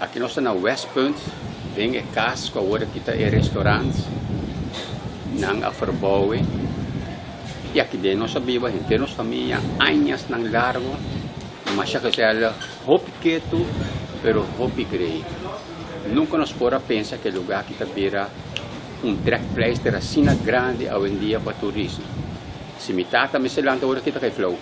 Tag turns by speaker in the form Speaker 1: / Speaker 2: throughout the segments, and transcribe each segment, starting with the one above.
Speaker 1: Aki nos ta na Westpunt den e kas ku awor aki ta e restaurant. Nan a ferbouwe i aki den nos a biba henter nos famia añasnan largo. Masha gezellig, hopi ketu pero hopi grei. Nunka nos por a pensa ku e lugar aki ta bira un trekpleister asina grandi awendia pa turismo. Si mi tata mester lanta ora aki ta kai flou.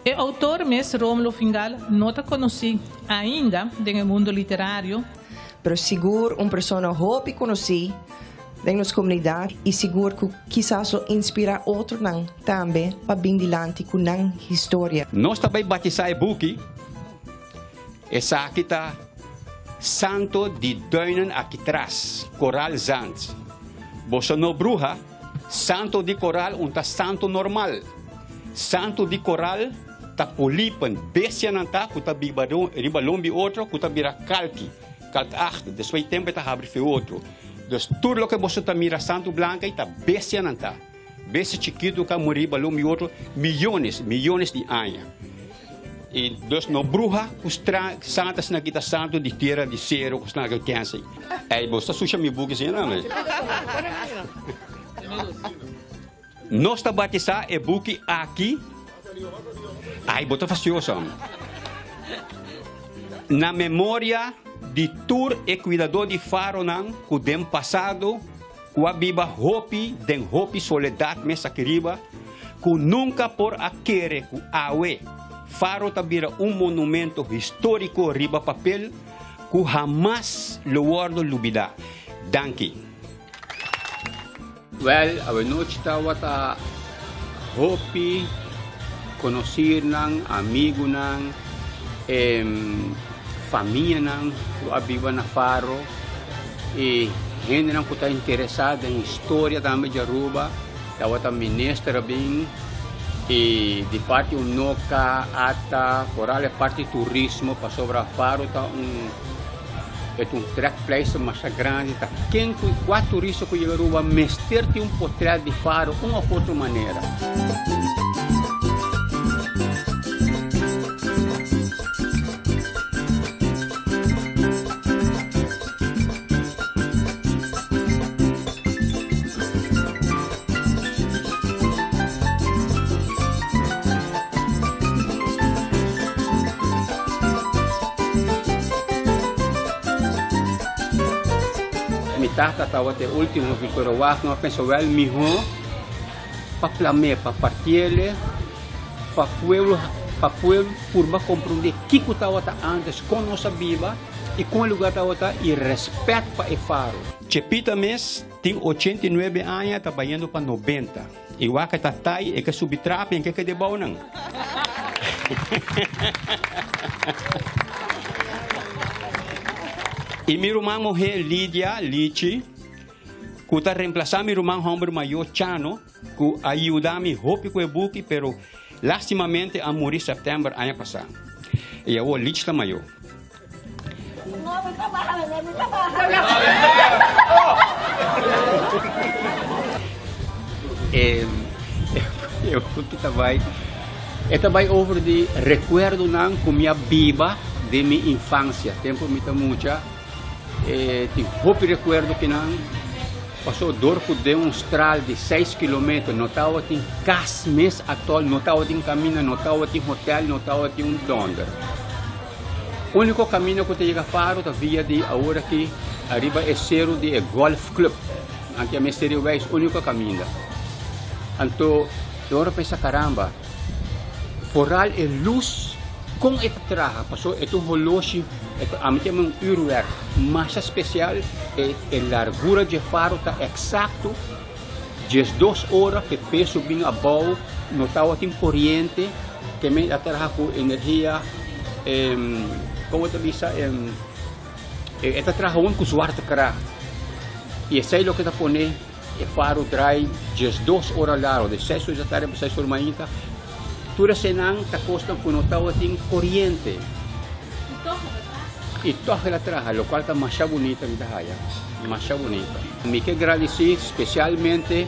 Speaker 2: E outor mes Romulo Fingal no ta konosí ainda den e mundo literario.
Speaker 3: Pero sigur un persona hopi konosí den nos komunidat i sigur ku kisas lo inspirá otronan tambe pa bin dilanti ku nan historia.
Speaker 1: Nos ta bai batisá e buki. Esaki ta Santo di duinen aki tras, koral zand. Boso no bruha, santo di koral un ta santo normal. Santo di koral ta polipen, bestianan ta ku ta biba riba lombi otro ku ta bira kalki, kalkachtig. Despues di tempu e ta habri fe otro. Dus tur loke boso ta mira santo blanka ei ta bestianan ta. Bestia chikitu ku a muri riba lombi otro miyones, miyones di aña. I dus no bruha ku stra santa asina kita santu di tera di sero ku sna ke kensa. Ey bo sta susha mi buki asina nan. Nos ta batisa e buki aki. Ay bo ta fastioso. Na memoria di tur e kuidadó di faronan ku den pasado ku a biba hopi den hopi soledat mes aki riba, ku nunka por a kere ku awe Faro ta bira un monumento históriko riba papel ku hamas lo wòrdu lubidá. Danki. Wèl, awenochi tabata hopi konosirnan, amigunan, famianan ku a biba na Faro i hendenan ku ta interesá den historia tambe di Aruba. Tabata minister a bin i di parti Unoca, ata, foral e parti turismo pasobra Faro ta un e ta un trekpleister masha grandi ta ken ku kua turista ku yega Aruba mester tin un potret di Faro un of otro manera. Mi tata tabata e ultimo pero wak no a pensa wel miho pa plam'é, pa partiel'e, pa pueblo pa pueblo purba komprondé kiko tabata antes, kon nos a biba i kon e lugar tabata i rèspèt pa e faro. Chepita mes tin 89 aña ta bayendo pa 90. I wak e ta tai e ke subi trapi en ke ke debou nan. I mi ruman muhé Lidia, Lichi, ku ta remplasá mi ruman hòmber mayó Chano, ku a yuda mi hopi ku e buki pero lastimamente a muri sèptèmber aña pasá. I awor Lichi ta mayó. E buki ta bai e ta bai over di rekuerdonan ku mi a biba den mi infansia tempu mi ta mucha e tin hopi rekuerdo kinan paso dor ku den un stral di seis kilometer no tabatin kas mes atòl no tabatin kaminda no tabatin hotel no tabatin un dònder. Úniko kaminda ku ta yega Faro ta via di awor aki ariba e seru di e Golf Club. Anto a mester e wèis úniko kaminda. Anto e ora pensa karamba, foral e lus kon e ta traha pasobra e ta un holoshi, e ta ami ta yama un uurwerk masha spesial, e e largura dje faro ta eksakto 12 ora ku e peso bin abou no tabatin koriente. Ke men a traha ku energia, komo ta bisa, e ta traha un ku zwaartekracht. I esei loke ta pone e faro draai 12 ora largo, di seis ora di tardi pa seis ora mainta. Tur eseinan ta kosnan ku no tabatin koriente. I tòg el a traha, lokual ta masha bunita mi ta haya, masha bunita. Mi ke gradisí spesialmente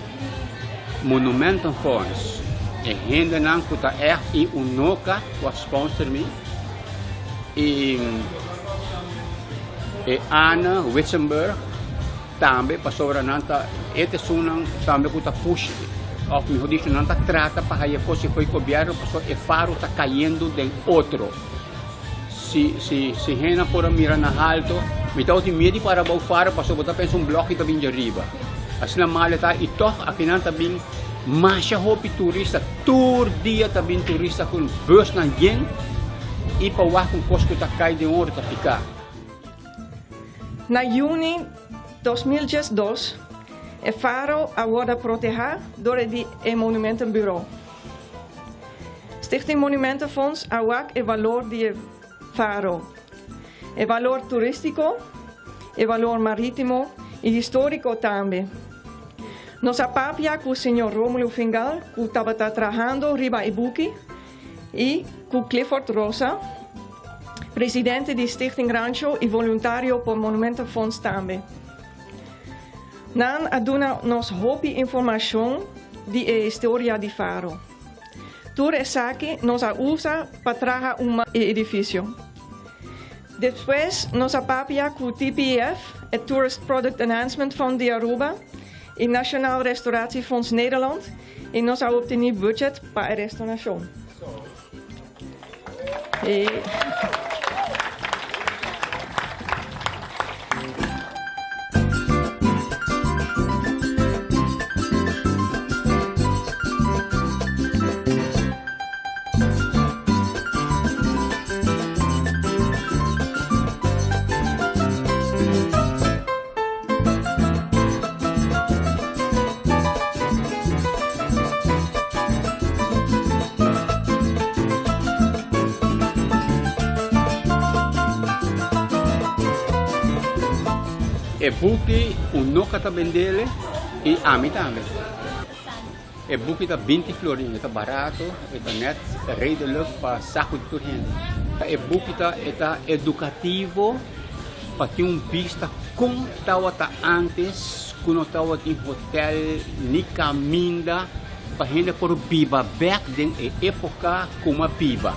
Speaker 1: Monumentenfonds, e hendenan ku ta ègt i Unoca ku a sponsor mi, i e Anne Witsenburg tambe pasobra nan ta e ta esunnan tambe ku ta push òf mihó dicho nan ta trata pa haya kos di fo'i gobièrnu pasobra e faro ta kayendo den otro. Si si si hende por a mira na halto, mi tabatin miedu di para bou faro pasobra bo ta pensa un blòki ta bin djariba. Asina mal e ta i tòg akinan ta bin masha hopi turista, tur dia ta bin turista ku bùsnan yen i pa wak un kos ku ta kai den oro ta piká.
Speaker 4: Na yüni 2012 e faro a wòrdu protehá dor di e Monumentenbureau. Stichting Monumentenfonds a wak e balor di e faro, e balor turístiko, e balor marítimo i históriko tambe. Nos a papia ku señor Rómulo Fingal ku tabata trahando riba e buki i ku Clifford Rosa, presidente di Stichting Rancho i voluntario pa Monumentenfonds tambe. Nan a duna nos hopi informashon di e historia di Faro. Tur esaki nos a usa pa traha un mapa di e edifisio. Despues nos a papia ku TPEF, e Tourist Product Enhancement Fund di Aruba, i Nationaal Restauratiefonds Nederland i nos a obtení budget pa e restaurashon.
Speaker 1: E buki un noka ta bendele i ami tambe. E buki ta binti florin, e ta barato, e ta net redelijk pa saku di tur hende. E buki ta e ta edukativo pa tin un bista kon tawata antes ku no tawatin hotel ni kaminda pa hende por biba bek den e epoka ku a biba.